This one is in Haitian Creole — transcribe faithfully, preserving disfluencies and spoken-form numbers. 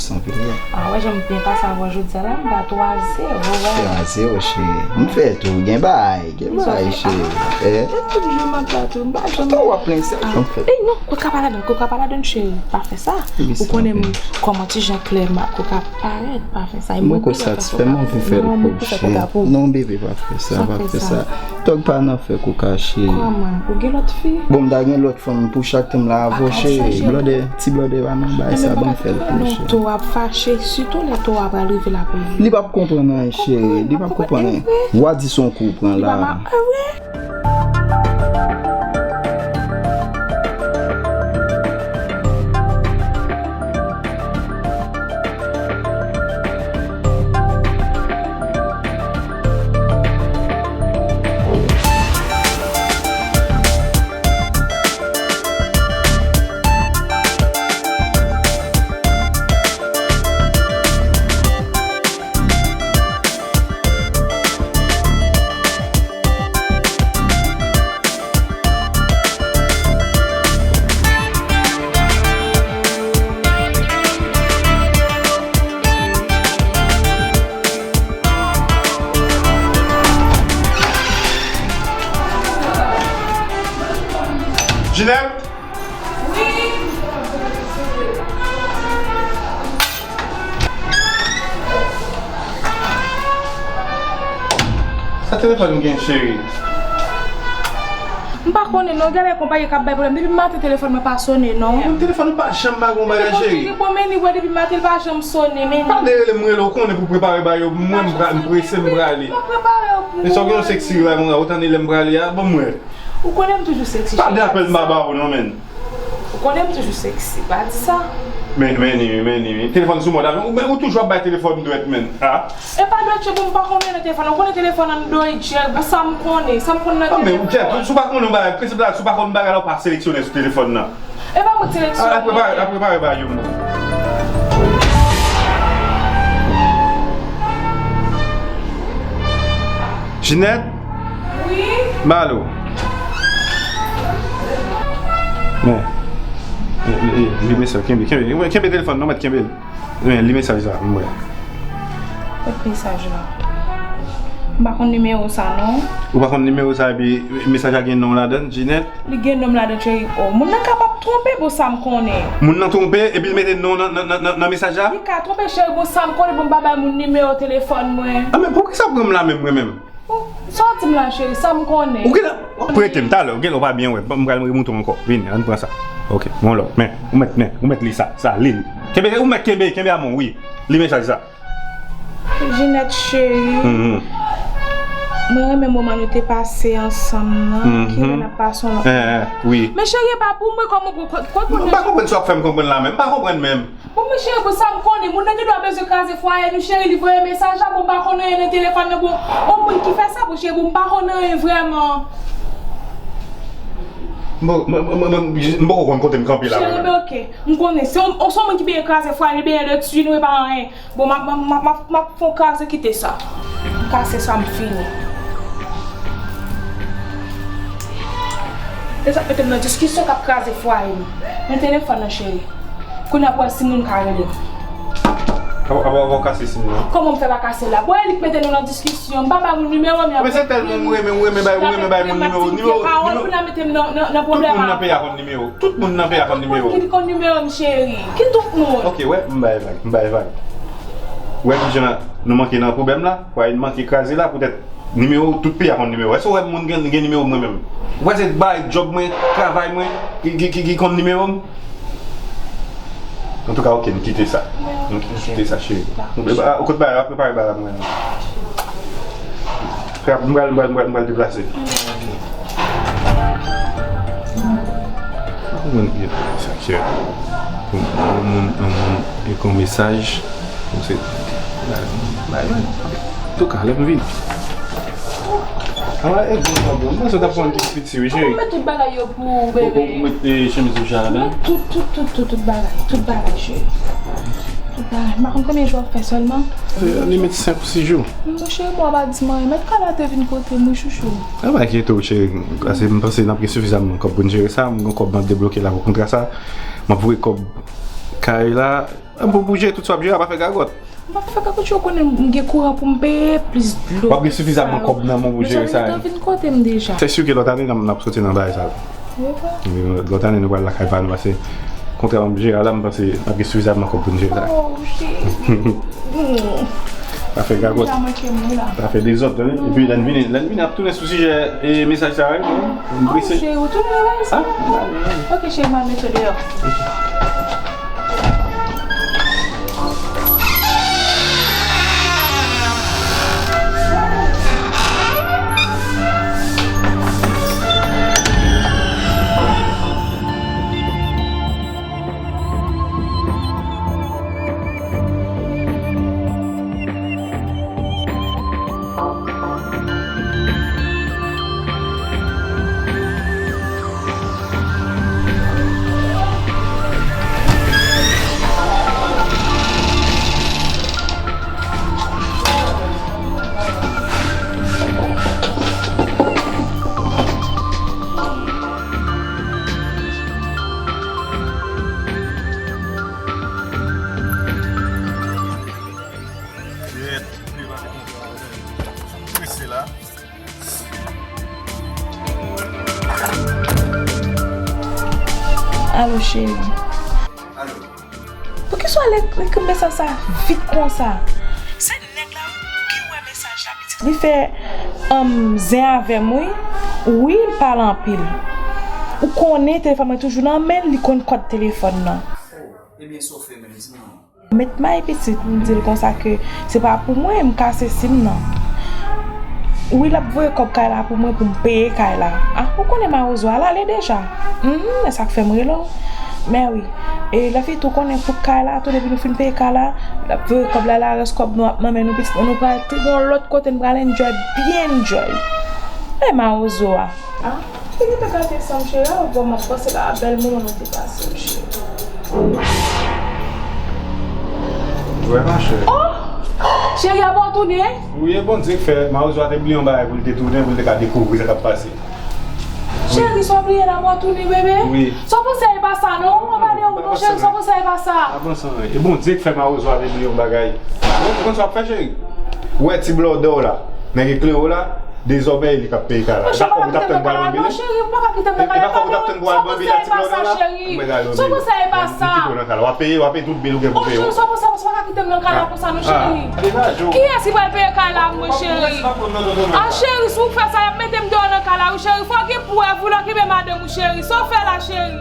San vre. A wè, jan m byen pase avè w jodi a la, m ba twa zewo, wè. Twa zewo, cheri. M fè tou, gen bagay, gen bagay, cheri. Eh. Tout jou m ap ba tou, m pa janm. Tonton w ap plenyen, se sa m fè. Ey, non, koka pa ladann, koka pa ladann, cheri. Pa fè sa. Ou konnen m, kòman ti jan klè m ap koka parèt, pa fè sa. Mwen ko satisfè, m anvi fè l pou ou, cheri. Non, bebe, pa fè sa, pa fè sa. Tòg pa nan fè koka, cheri. Kòman? Ou gen lòt fi? Bon, m ta gen lòt fanm pou chak tan m la avè w, cheri. Blòdè, ti blòdè pa nan bay sa, ban m fè l pou ou, cheri. To ap fache, sitou lè to a pral rive la pou li. Li p ap konprann anyen, cheri. Li p ap konprann anyen. W a di se yon kou w pran la. Jinèt? Sa telefòn gen, cheri? M pa konnen non, gen lè konpayi k ap bay pwoblèm. Depi maten telefòn mwen pa sonnen non. Telefòn ou pa janm pa gen yon bagay, cheri. Bon, men li wè depi maten li pa janm sonnen, men. Pa de rele m, rele w konnen pou prepare bagay yo. Mwen, m pra-, m prese, m prale. Mwen prepare yo pou ou. E sa w gen yon seksi la, konsa, ou tande lè m prale a? Bon, mwen. Ou konnen m toujou seksi, cheri. Pa de apèl m pa ba ou non, men. Ou konnen m toujou seksi, pa di sa. Men, men ni wi, men ni wi. Telefòn sou mòd la, men ou, men ou toujou ap bay telefòn dwèt, men. A? E pa dwèt, cheri, bon, m pa konnen nan telefòn. Ou konnen telefòn an dwèt, cheri, bon, sa m konnen, sa m konnen nan telefòn. A, men ou dwèt, si w pa konnen yon bagay, prensip la, si w pa konnen bagay la, ou pa seleksyone sou telefòn nan. E pa mwen ki seleksyone. A, al prepare, al prepare bagay yo, mwen. Jinèt? Wi? Malo. Men. Li, li, li, li mesaj, kenbe, kenbe, kenbe telefòn nan, mèt kenbe l. Men, li mesaj la, m wè. Kot mesaj la? M pa konn nimewo sa, non. Ou pa konn nimewo sa, epi mesaj la gen non w ladann, Jinèt? Li gen non m ladan, cheri. O, moun nan kapab twonpe, bon, sa m konnen. Moun nan twonpe, epi l mete non nan, nan, nan, nan, nan mesaj la? Li ka twonpe, cheri, bon, sa m konnen, bon, m pa bay moun nimewo telefòn mwen. A, men poukisa w pran m la menm, mwen menm? Bon, sa w di m la, cheri, sa m konnen. Ou genlè, w ap rete m talè, ou genlè w pa byen wè, m pral remoute w ankò. Vini, ann pran sa. Ok, bon lò, men, ou mèt, men, ou mèt li sa, sa, li, li. Kenbe, ou mèt kenbe, kenbe a men w, wi. Li mesaj sa. Jinèt cheri, mwen renmen moman nou te pase ansanm nan, kilè n ap pase yon lòt moman. Wi. Men cheri, e pa pou mwen kòman pou, pou, pou. M pa konprann sa w ap fè m konprann la menm. M pa konprann menm. Bon, men cheri, pou sa m konnen, moun nan gen dwa bezwen kraze fwaye nou, cheri, li voye mesaj la, bon, m pa konn anyen nan telefòn nan, bon, yon moun ki fè sa, bon, cheri, bon, m pa konn anyen vrèman. Bon, m, m, m, m, m poko konn kote m kanpe la, mwen menm. Cheri, men ok, m konnen, se yon, se yon moun ki byen kraze fwaye, li byen detwi nou, e pa anyen. Bon, m ap, m ap, m ap, m ap, m ap fè yon kraze kite sa. M kase sa, m fini. E sa k mete m nan diskisyon k ap kraze fwaye m. Men telefòn nan, cheri. Kounye a pou wè si moun ka rele m. Apa, apa, apa w kase sim nan? Kòman m fè pa kase l la? Bon, e li k mete nou nan diskisyon. M pa bay moun nimewo m, y ap. Men se tèlman m renmen, ou renmen bay, ou renmen bay moun nimewo. Nimewo, nimewo. Kounye a mete m nan, nan, nan pwoblèm. Tout moun nan peyi a konn nimewo. Tout moun nan peyi a konn nimewo. Ki konn nimewo m, cheri? Ki tout moun? Ok, wè, m bay vag, m bay vag. Wè kijan nou manke nan pwoblèm la? Wè, n manke kraze la, poutèt nimewo, tout peyi a konn nimewo. Èske w wè moun gen, gen nimewo mwen menm? Ou panse bay djòb mwen, travay mwen, ki, ki, ki, ki konn nimewo m? Antouka, ok, n kite sa. N kite sa, cheri. Ou, e, ba, kote bagay la, prepare bagay la pou mwen. Frè, m pral, m pral, m pral, m pral deplase. Mwen, sa k fè yon moun, yon moun, yon kon mesaj, kon se, bay, bay, bay. Antouka, lè m vini. Awa, e bon, bon, bon. Mwen, sa t ap pran yon ti piti, wi, cheri. Mwen met tout bagay yo pou ou, bebe. Ou, ou met, e, chemiz ou ja la, ben? Mwen met tout, tout, tout, tout, tout bagay, tout bagay, cheri. Tout bagay. M pa konn konbyen jou w ap fè sèlman. E, li met senk ou sis jou. Mon cheri, mwen pa di m anyen. Met kay la te vin kote m, wi, chouchou. A, pa enkyete w, cheri. Ase m panse n ap gen sifizamman kòb pou n jere sa. M gen kòb m ap debloke la pou kontra sa. M ap voye kòb kay la. Pou, pou jere tout sa w ap jere a, pa fè gagòt. M pa fè gagòt, ou konnen m gen kouran pou m peye, plis dlo. W ap gen sifizamman kòb nan men w pou jere sa. Vin kote m deja. Se si ke lòt ane n ap, n ap soti nan bagay sa. Lòt ane nou pral lakay pa nou, pase kontra m ap jere a la, m panse n ap gen sifizamman kòb pou n jere sa. Oh, shit. Pa fè gagòt. Pa fè dezòd, tande. Epi lè n vini, lè n vini, n ap tounen sou sijè e mesaj sa a, wi, non? M prese. Cheri, ou tounen la, sa? Ah, ok, cheri, m al mete w deyò. Prese la. Alo, cheri. Alo. Poukisa w al ekri m mesaj sa vit konsa? Se nèg la wi ki wè mesaj la pitit. Li fè, um, zen avè m, wi. Wi, l pale anpil. Ou konnen telefòn mwen toujou nan men l, li konn kòd telefòn nan. Oh, ebyen, sa w fè menm, di m non. Met may pitit, m di l konsa ke se pa pou mwen, m kase sim nan. Wi, l ap voye kòb kay la pou mwen, pou m peye kay la. Ah, ou konnen mawozo a, l ale deja. Mhm, e sa k fè m rele w. Men wi, e lè fi tou konnen pou kay la, tou depi nou fin peye kay la, l ap voye kòb la, la rès kòb nou ap nan men nou, pitit mwen, nou pral te gon lòt kote, nou pral enjoy, byen enjoy. E mawozo a. Ah, li gentan gate san m, cheri, a, bon, m ap panse la, bèl moman nou te pase, cheri. Vrèman, cheri. Oh! Cheri, a bon tounen? Wi, e Bondye k fè, mawozo a te bliye yon bagay pou l te tounen, pou l te ka dekouvri sa k ap pase. Cheri, sa w bliye la, bon tounen, bebe? Wi. Sa w panse e pa sa, non? Ou pa de ou, non, cheri, sa w panse e pa sa? Pa panse anyen. E Bondye k fè mawozo a te bliye yon bagay. Ou konn sa w ap fè, cheri? Ou wè ti blòdè w la, nèg eklere w la, dezòmè e li k ap peye kay la. E pa kòb ou t ap tann pou al banbile? Non, cheri, ou pa ka kite m nan kay la. E pa kòb ou t ap tann pou al banbile ak ti blòdè w la? Mwen gade w. Sa w panse e pa sa? Kite w nan kay la. W ap peye, w ap peye tout bil ou gen pou peye yo. Oh, cheri, sa w panse, sa w pa ka kite m nan kay la konsa, non, cheri. Kiyès ki pral peye kay la pou mwen, cheri? Ah, cheri, si w fè sa, y ap mete m deyò nan kay la, wi, cheri. Fò w gen prèv, wi, lè w kenbe madanm ou, cheri. Sa w fè la, cheri?